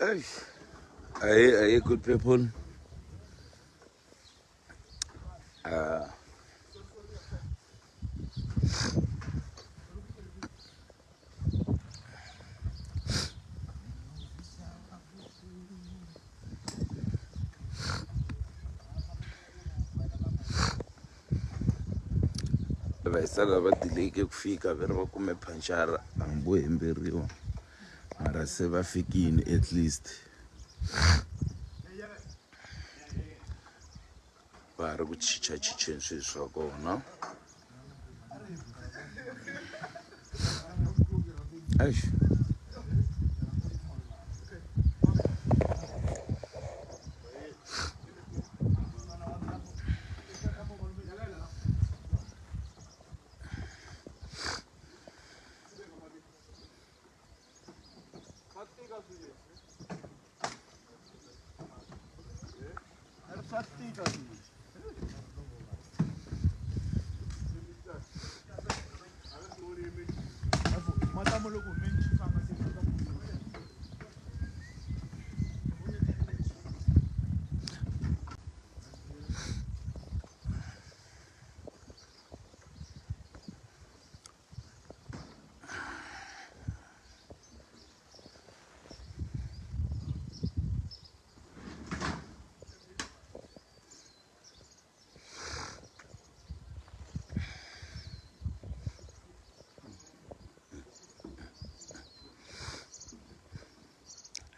Eish. Aye, aye, good people. Vaisala va delay-ke ku fika ve ri va kume phanxara hambi wo hemberiwa mara se va fikini at least va ha ri ku chichachicheni swilo swa kona. Eish.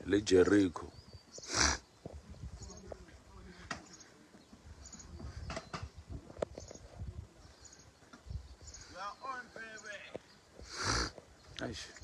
Le Jericho. Eish.